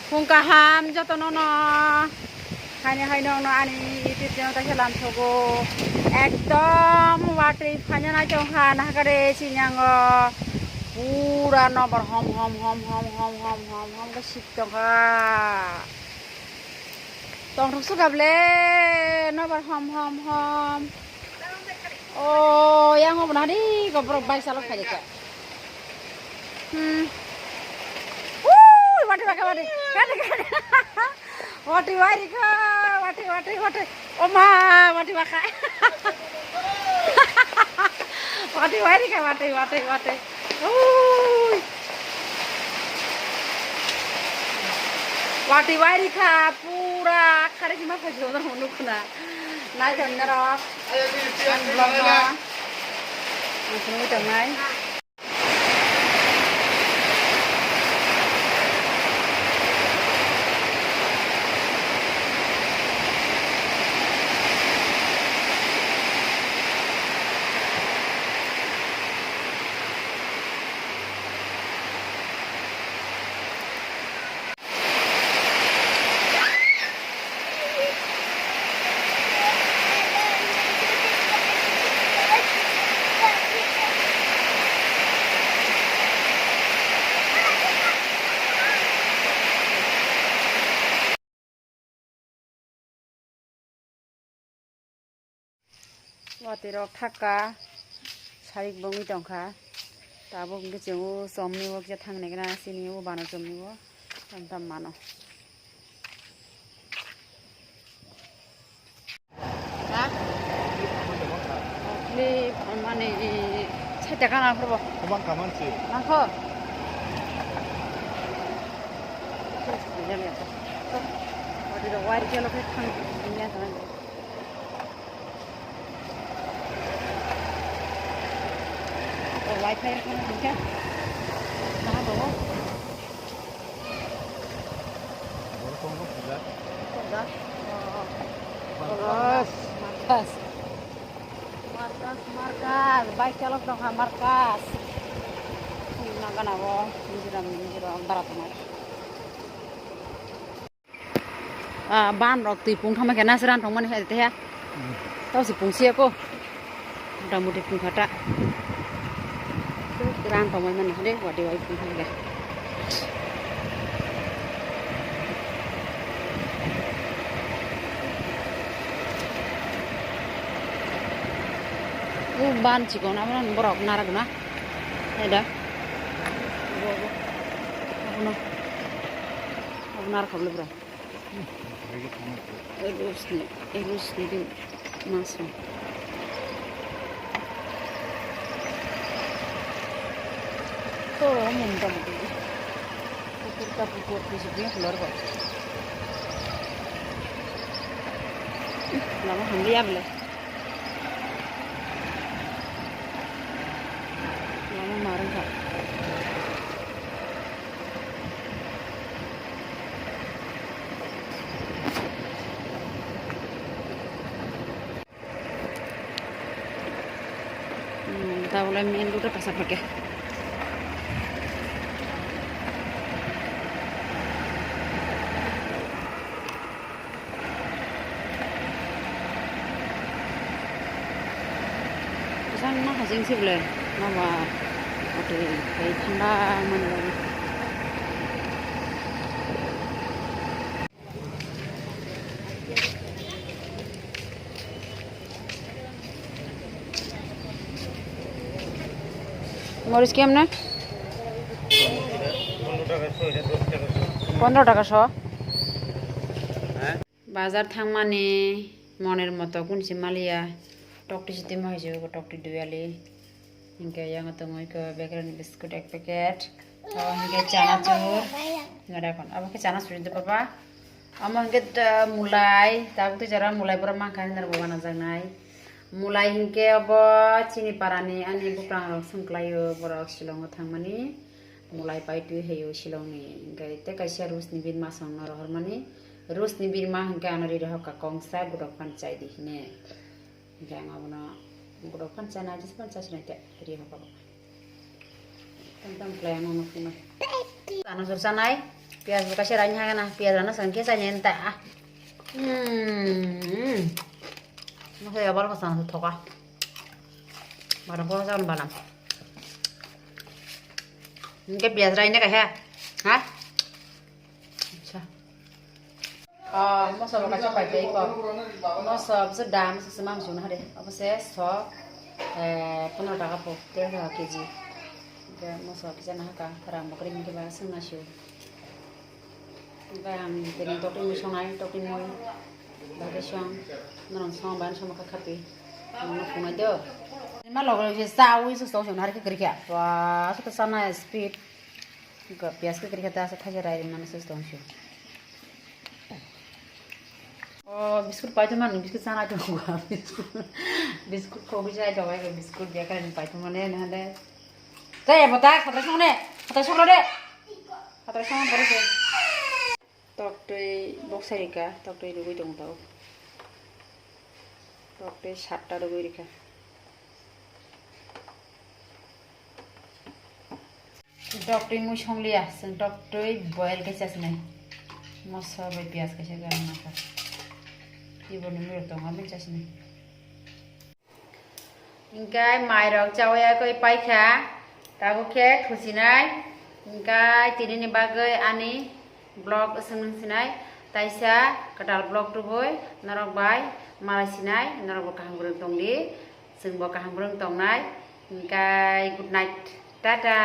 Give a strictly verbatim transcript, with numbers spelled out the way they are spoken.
Phung kaham jotono no. Haini hai nokno ani YouTube channel kaisa lamsogo. Ekdom watwi phaina nai tongkha nahakare sinyango. Pura nobor hom hom hom hom hom hom hom hom hom khe sik tongkha. Tongthok sukha ble nobor hom hom hom. O yang obo nari ko borok bike salok khaijak. Hmm. Ui, wati wati wati. Kati kati. Wati wari ko, wati wati wati. Oma, wati waka. Wati wari ka, wati wati wati. Ui. Wati wari ka, pura khari sima khajo na hunu kuna. Nai tong na ro. Ang vlog no. Ang sini tong nai. Watwi rok thakka, sarik bo wngwi tongkha. Tabuk hwnkhe chwng o chomni o kisa thang nai khe na chini o bana chomni o tam tam mano. Ha? Ni mani sait taka nang phobo. Kwbang kaman se. Nangkho. Watwi rok wire khe lo khe thang. Wifi rok no hingkhe. Naha bo. Oro tongo puja. Puja. Oh, oh. Markas. Markas. Markas, markas. Bike chalok tongkha, markas. Nagana bo, Mizoram, Mizoram, bara tongo. Ah, ban rok twi pung thangma khe nasran thangmani hai te ha. Tao si pung siya ko. Mota moti pung khata. Ran thangmani mani hade wadi wai pung thangga. U ban chikon amran borok narak na. Hai da. Abono. Abono ar khablo bro. Rusni, rusni din masung. Toro munda mudi. Pukur ka pukur kisi punya keluar kok. Lama hambi ya bele. Lama marung kak. Hmm, tabole main road-o kasa pake. Kwchangma hajeng se bwle, maba watwi tei thanda manwi bagwi. Moris kemne? Pondro taka so. Bazar thangmani moner moto kunsi maliya, tokti sitimo hai se bo tokti duyali. Hinkhe yang tongo iko bekerni biscuit ek packet. O hinkhe chanachur. Ngadakon. Abo khe chanachur hinto baba. Omo hinkhe ta-, mulai, tabuk twi jora mulai borok mankha hinwi rw bo gana jaknai. Mulai hinkhe obo chini parani ani buprangrok songklaio borok Shillongo thangmani. Mulai paitwi heio Shillongni. Hinkhe tei kaisa Rusni birma songno rohormani. Rusni birma hinkhe ano ri rohorkha kongsa gudok phan chaidi hine. Hinkhe ang abono gudok phan chana, jis phan chasinai te ri rohorkha. Tang tang khlai ano nuknai. Ano jor chanai. Piyaj bo kaisa raini hagana, piyaj rana sang khe chani enta. Hmm. Masa ya bal kasang thoka. Barang ko sang banam. Hingke piyaj raini kaisa. Ha? Acha. Ah, moso bo kaisa pai tei ko. Moso bwswk dam, moso se mang suna hade. Obo se so, eh, pondro taka po, tero taka K G. Hingke moso kisa nahaka, rang bo kwrwi hingke ba swngna sio. Hingke ang tini tokti mui songnai, tokti mui. Bagwi song, norong song, ban song kha khapi. Ang no phunai do. Ma logo je sa ui su song song hari kwrwi kha. Wa, su to sana speed. Hingke piyaj kwrwi kha ta sa thaja rai mani su song song. O, biscuit paithammani, biscuit chana tongkha, biscuit, biscuit khogwi chai tongo, biscuit bia khe paithammani, nahale. Tei abo ta, khatai songni, khatai songno de. Khatai songno borok se. Toktwi boksai rikha, toktwi rwgwi tongtao. Toktwi satta rwgwi rikha. Toktwi mui songliya, chwng toktwi boil khe chasinai. Moso bai piyaj kaisa ganang nangkha. Iboni mui rok tongo, aboni chasinai. Hingkai mai rok chawi yakwi paikha, tabuk khe thusinai. Hingkai tini ni bagwi ani vlog swng nung sinai, taisa kwtal vlog tubui norok bai malai sinai, norok bo kaham kwrwng tongdi, chwng bo kaham kwrwng tongnai. Hingkai good night, tata.